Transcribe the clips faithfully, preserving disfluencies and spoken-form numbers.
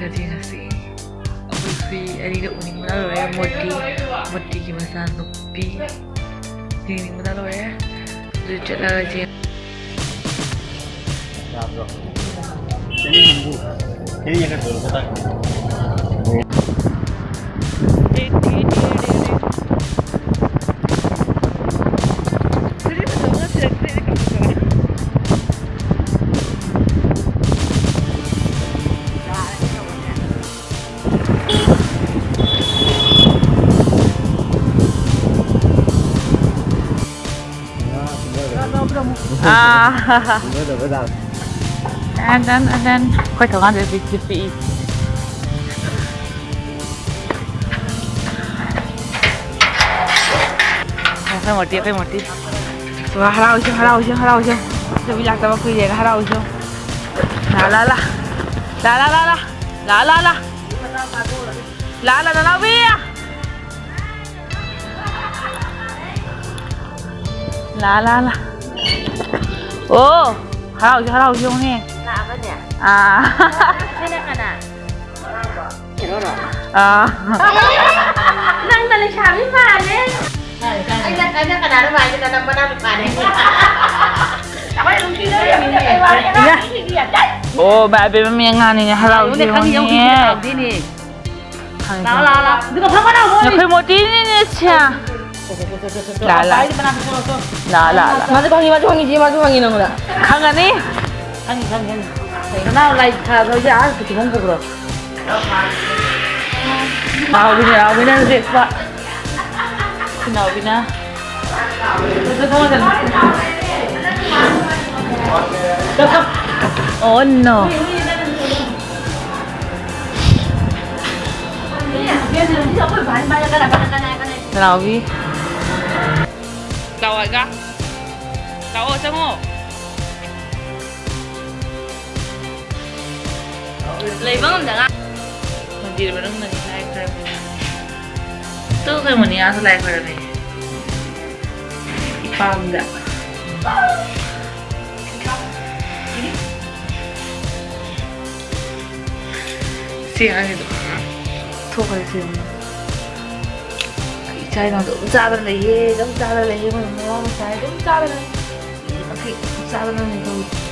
ꯌꯦꯡꯉꯁꯤ꯫ ꯑꯩꯈꯣꯏ ꯍꯨꯏ ꯑꯅꯤꯗꯣ ꯎꯅꯤꯡꯕꯅ ꯂꯣꯏꯔꯦ꯫ ꯃꯣꯇꯤ, ꯃꯣꯇꯤꯒꯤ ꯃꯆꯥꯅꯨꯄꯤ ꯌꯦꯡꯅꯤꯡꯕꯅ ꯂꯣꯏꯔꯦ꯫ ꯑꯗꯨ ꯆꯠꯂꯒ ꯌꯦꯡ- ꯑꯥ꯫ ꯑꯗꯟ, ꯑꯗꯟ, ꯑꯗꯟ꯫ ꯑꯩꯈꯣꯏ ꯊꯣꯡꯒꯥꯟꯗ ꯄꯤꯛ-, ꯄꯤꯛꯏ꯫ ꯑꯩꯈꯣꯏ ꯃꯣꯇꯤ, ꯑꯩꯈꯣꯏ ꯃꯣꯇꯤ꯫ ꯍꯔꯥꯎꯁꯨ, ꯍꯔꯥꯎꯁꯨ, ꯍꯔꯥꯎꯁꯨ꯫ ꯂꯥꯛꯇꯕ ꯀꯨꯏꯔꯦꯅ ꯍꯔꯥꯎꯁꯨ꯫ ꯂꯥ, ꯂꯥ, ꯂꯥ꯫ ꯂꯥ, ꯂꯥ, ꯂꯥ, ꯂꯥ꯫ ꯂꯥ, ꯂꯥ, ꯂꯥ꯫ ꯂꯥ, ꯂꯥ, ꯅꯅꯥꯎꯕꯤ! ꯂꯥ, ꯂꯥ, ꯂꯥ꯫ ꯑꯣ, ꯍꯔꯥꯎꯁꯤ, ꯍꯔꯥꯎꯁꯤ ꯌꯦꯡꯉꯨꯅꯦ꯫ ꯂꯥꯛꯑꯕꯅꯦ? ꯑꯥ꯫ ꯁꯤꯅ ꯀꯅꯥ? ꯀꯩꯅꯣꯔꯣ? ꯑꯥ꯫ ꯅꯪꯅ ꯂꯩꯁꯥꯕꯤ ꯃꯥꯜꯂꯦ꯫ ꯑꯩꯅ, ꯑꯩꯅ ꯀꯅꯥꯅꯣ ꯃꯥꯜꯂꯤꯅꯣ? ꯅꯪ ꯃꯅꯥꯎ ꯅꯨꯄꯥꯅꯦ꯫ ꯑꯩꯈꯣꯏ ꯑꯗꯨꯝ ꯄꯤꯖꯔꯤꯕꯅꯦ, ꯀꯩ ꯋꯥꯅꯤ? ꯑꯉꯥꯡꯁꯤꯡꯁꯤꯗꯤ ꯌꯥꯝ ꯆꯥꯏ꯫ ꯑꯣ, ꯕꯥꯏ, ꯕꯦꯝꯃ, ꯃꯤ ꯑꯉꯥꯡꯅꯤꯅꯦ, ꯍꯔꯥꯎꯁꯤ ꯌꯦꯡꯉꯨꯅꯦ꯫ ꯈꯪꯉꯦ, ꯂꯥꯛꯑꯣ, ꯈꯪꯉꯦ꯫ ꯂꯥꯛꯑꯣ, ꯂꯥꯛꯑꯣ, ꯂꯥꯛꯑꯣ꯫ ꯑꯗꯨꯒ ꯐꯝꯃꯣ, ꯂꯥꯛꯑꯣ, ꯃꯣꯏ꯫ ꯑꯩꯈꯣꯏ ꯃꯣꯇꯤꯅꯤꯅꯦ, ꯁꯦ꯫ ꯂꯥ, ꯂꯥ, ꯂꯥ꯫ ꯂꯥ, ꯂꯥ, ꯂꯥ꯫ ꯃꯥꯁꯨ ꯈꯪꯉꯤ, ꯃꯥꯁꯨ ꯈꯪꯉꯤ, ꯃꯥꯁꯨ ꯈꯪꯉꯤ ꯅꯪꯉꯣꯟꯗ꯫ ꯈꯪꯉꯅꯤ꯫ ꯈꯪꯉꯤ, ꯈꯪꯉꯤ, ꯈꯪꯉꯤ꯫ ꯅꯅꯥꯎ ꯂꯥꯏ ꯊꯥꯕ ꯍꯣꯏꯁꯦ ꯑꯥ ꯀꯤꯍꯣꯝ ꯄꯨꯈ꯭ꯔꯣ꯫ ꯍꯥꯎꯕꯤꯅꯦ, ꯍꯥꯎꯕꯤꯅꯦ ꯍꯧꯖꯤꯛ꯫ ꯈꯨꯅꯥꯎꯕꯤꯅ꯫ ꯆꯠꯊꯣꯛ, ꯆꯠꯊꯣꯛ꯫ Oh no. ꯅꯅꯥꯎꯕꯤ꯫ ꯂꯥꯛꯑꯣ, ꯑꯩꯒ꯫ ꯂꯥꯛꯑꯣ, ꯆꯪꯉꯣ꯫ ꯂꯩꯕ ꯉꯝꯗ ꯉꯥ-, ꯃꯟꯗꯤꯔ ꯃꯅꯨꯡꯗꯅꯤ ꯂꯥꯏ ꯈꯣꯏꯔꯝꯃꯤꯁꯦ꯫ ꯇꯨ ꯑꯩꯈꯣꯏ ꯃꯣꯅꯤꯌꯥꯁꯨ ꯂꯥꯏ ꯈꯣꯏꯔꯝꯃꯤ꯫ ꯏꯄꯥꯝꯗ꯫ ꯁꯤ ꯑꯉꯥꯡꯁꯤꯗꯣ ꯊꯣꯛꯈ꯭ꯔꯦ ꯁꯤ꯫ ꯀꯩ ꯆꯥꯏꯅꯣ? ꯑꯗꯨꯝ ꯆꯥꯗꯅ ꯂꯩꯌꯦ, ꯑꯗꯨꯝ ꯆꯥꯗꯅ ꯂꯩꯌꯦ, ꯃꯣꯏ ꯃꯃꯥ ꯃꯆꯥ ꯑꯗꯨꯝ ꯆꯥꯗꯅ ꯂꯩ꯫ ꯃꯈꯩ ꯑꯗꯨꯝ ꯆꯥꯗꯅ ꯂꯩ ꯇꯧꯔꯤꯁꯦ꯫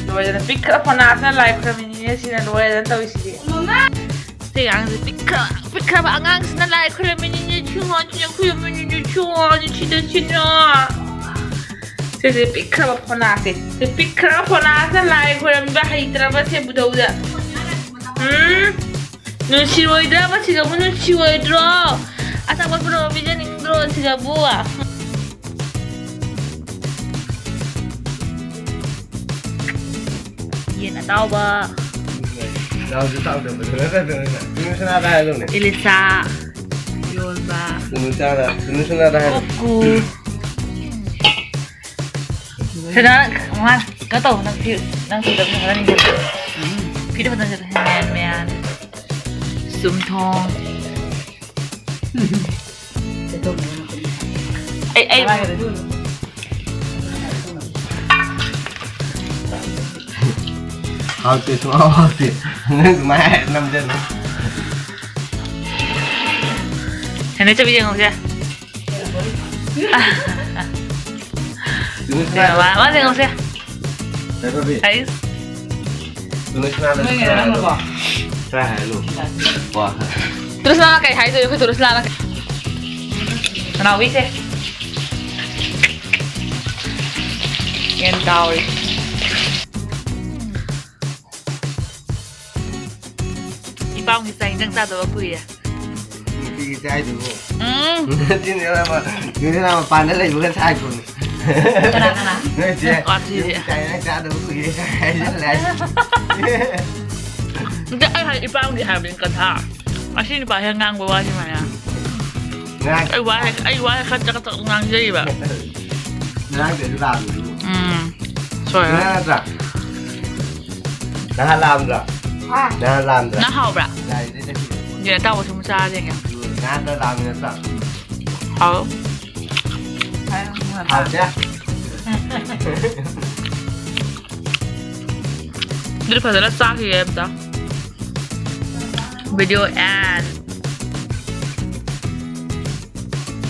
ꯂꯣꯏꯔꯦꯗꯅ, ꯄꯤꯛꯈ꯭ꯔ ꯐꯣꯅꯥꯁꯤꯅ ꯂꯥꯏ ꯈꯨꯔꯝꯃꯤꯅꯤꯅꯦ, ꯁꯤꯅ ꯂꯣꯏꯔꯦꯗꯅ ꯇꯧꯔꯤꯁꯤꯗꯤ꯫ ꯃꯃꯥ! ꯁꯤ ꯑꯉꯥꯡꯁꯤ ꯄꯤꯛꯈ꯭ꯔ, ꯄꯤꯛꯈ꯭ꯔꯕ ꯑꯉꯥꯡꯁꯤꯅ ꯂꯥꯏ ꯈꯨꯔꯝꯃꯤꯅꯤꯅꯦ, ꯁꯤ ꯑꯉꯥꯡꯁꯤꯅ ꯈꯨꯔꯝꯃꯤꯅꯤꯅꯦ, ꯁꯤ ꯑꯉꯥꯡꯁꯤ ꯁꯤꯗ ꯁꯤꯅ꯫ ꯁꯤꯁꯦ ꯄꯤꯛꯈ꯭ꯔꯕ ꯐꯣꯅꯥꯁꯦ꯫ ꯁꯤ ꯄꯤꯛꯈ꯭ꯔꯕ ꯐꯣꯅꯥꯁꯤꯅ ꯂꯥꯏ ꯈꯨꯔꯝꯕ ꯍꯩꯇ꯭ꯔꯕ ꯁꯦ ꯕꯨꯙꯧꯗ꯫ ꯎꯝ? ꯅꯨꯡꯁꯤꯔꯣꯏꯗ꯭ꯔꯕ ꯁꯤꯒꯕꯨ, ꯅꯨꯡꯁꯤꯔꯣꯏꯗ꯭ꯔꯣ? ꯑꯆꯥꯄꯣꯠ ꯄꯨꯔꯛꯑꯣ, ꯄꯤꯖꯅꯤꯡꯗ꯭ꯔꯣ ꯁꯤꯒꯕꯨ? ꯌꯦꯟ ꯑꯇꯥꯎꯕ꯫ ꯆꯥꯎꯁꯨ ꯆꯥꯎꯗꯕꯗꯨ ꯅꯠꯇꯗꯅ꯫ ꯇꯨꯅꯨꯁꯅꯥꯗ ꯍꯥꯏꯔꯨꯅꯦ꯫ ꯏꯂꯤꯁꯥ ꯌꯣꯟꯕ꯫ ꯇꯨꯅꯨꯁꯅꯥꯗ, ꯇꯨꯅꯨꯁꯅꯥꯗ ꯍꯥꯏꯔꯣ꯫ ꯀꯨꯀꯨ꯫ ꯁꯤꯗ ꯃꯥ ꯀꯩꯅꯣ ꯇꯧ, ꯅꯪ ꯐꯤ, ꯅꯪ ꯐꯤꯗꯣ ꯐꯖꯅ ꯏꯟꯖꯜꯂꯨ꯫ ꯐꯤꯗꯣ ꯐꯖꯅ ꯏꯟꯖꯜꯂꯨ꯫ ꯃꯌꯥꯟ ꯃꯌꯥꯟ꯫ ꯆꯨꯝꯊꯣꯡ꯫ ꯑꯩ, ꯑꯩ ꯍꯥꯎꯇꯦ, ꯁꯨꯡꯍꯥꯎ ꯍꯥꯎꯇꯦ꯫ ꯅꯪ ꯑꯗꯨꯃꯥꯏꯅ ꯍꯥꯏꯔ ꯅꯝꯖꯜꯂꯨ꯫ ꯍꯦꯟꯅ ꯆꯠꯄ ꯌꯦꯡꯍꯧꯁꯦ꯫ ꯃꯥ, ꯃꯥ ꯌꯦꯡꯉꯨꯁꯦ꯫ ꯀꯩꯗꯧꯔꯤ? ꯑꯩ ꯇꯨꯅꯨꯁꯅꯥꯗ ꯅꯣꯏ ꯈꯔ ꯍꯥꯏꯔꯣ꯫ ꯉꯥꯏꯔꯝꯃꯣꯀꯣ꯫ ꯈꯔ ꯍꯥꯏꯔꯣ꯫ ꯋꯥ ꯈꯔ꯫ ꯇꯨꯅꯨꯁꯅꯥꯅ ꯀꯩ ꯍꯥꯏꯗꯣꯏꯅꯣ? ꯑꯩꯈꯣꯏ ꯇꯨꯅꯨꯁꯅꯥꯅ ꯀꯩ? ꯅꯅꯥꯎꯕꯤꯁꯦ꯫ ꯌꯦꯟ ꯇꯥꯎꯔꯤ꯫ ꯄꯥꯎꯒꯤ ꯆꯥꯛ ꯏꯟꯖꯥꯡ ꯆꯥꯗꯕ ꯀꯨꯏꯔꯦ꯫ ꯅꯨꯡꯇꯤꯒꯤ ꯆꯥꯏꯗꯨꯕꯨ꯫ ꯎꯝ꯫ ꯅꯨꯡꯇꯤꯒꯤ ꯆꯥꯏ, ꯃꯄꯥꯟꯗ ꯂꯩꯕꯒ ꯆꯥꯏꯕꯅꯦ꯫ ꯀꯅꯥ ꯀꯅꯥ? ꯅꯣꯏ ꯆꯦ꯫ ꯋꯥꯊꯤꯗꯤ꯫ ꯅꯨꯡꯇꯤꯒꯤ ꯆꯥꯏ, ꯅꯪ ꯆꯥꯗꯕ ꯀꯨꯏꯔꯦ ꯀꯥꯏ ꯍꯥꯏꯖꯜꯂꯦ ꯍꯥꯏꯁꯦ꯫ ꯑꯗ ꯑꯩ ꯍꯥꯏ, ꯏꯄꯥꯎꯒꯤ ꯍꯥꯏꯕꯅꯤ ꯀꯟꯊꯥ꯫ ꯑꯁꯤ ꯅꯨꯄꯥꯁꯦ ꯉꯥꯡꯕ ꯋꯥꯁꯤ ꯃꯌꯥꯝ꯫ ꯉꯔꯥꯡ ꯑꯩ ꯋꯥ ꯍꯦꯛ, ꯑꯩ ꯋꯥ ꯍꯦꯛ ꯈꯔ ꯆꯀꯠ ꯆꯀꯠ ꯉꯥꯡꯖꯩꯕ꯫ ꯉꯔꯥꯡꯗꯁꯨ ꯂꯥꯛꯑꯝꯃꯤꯗꯨꯕꯨ꯫ ꯎꯝ꯫ ꯁꯣꯏꯔꯦ꯫ ꯉꯔꯥꯡ ꯅꯠꯇ꯭ꯔꯥ? ꯅꯍꯥꯟ ꯂꯥꯛꯑꯝꯗ꯭ꯔꯥ? ꯅꯍꯥꯟ ꯂꯥꯛꯑꯝꯗ꯭ꯔꯥ? ꯅꯪ ꯍꯥꯎꯕ꯭ꯔꯥ? ꯂꯥꯛꯏꯗꯨꯗꯤ꯫ ꯌꯦꯟ ꯑꯇꯥꯎꯕꯁꯨ ꯑꯃꯨꯛ ꯆꯥꯔꯁꯦ꯫ ꯅꯍꯥꯟ ꯂꯥꯛꯑꯝꯃꯤ ꯅꯠꯇ꯭ꯔꯥ? ꯍꯥꯎ꯫ ꯍꯥꯎꯇꯦ? ꯑꯗꯨꯗꯤ ꯐꯖꯅ ꯆꯥꯈꯤꯒꯦ ꯑꯝꯇ꯫ Video end.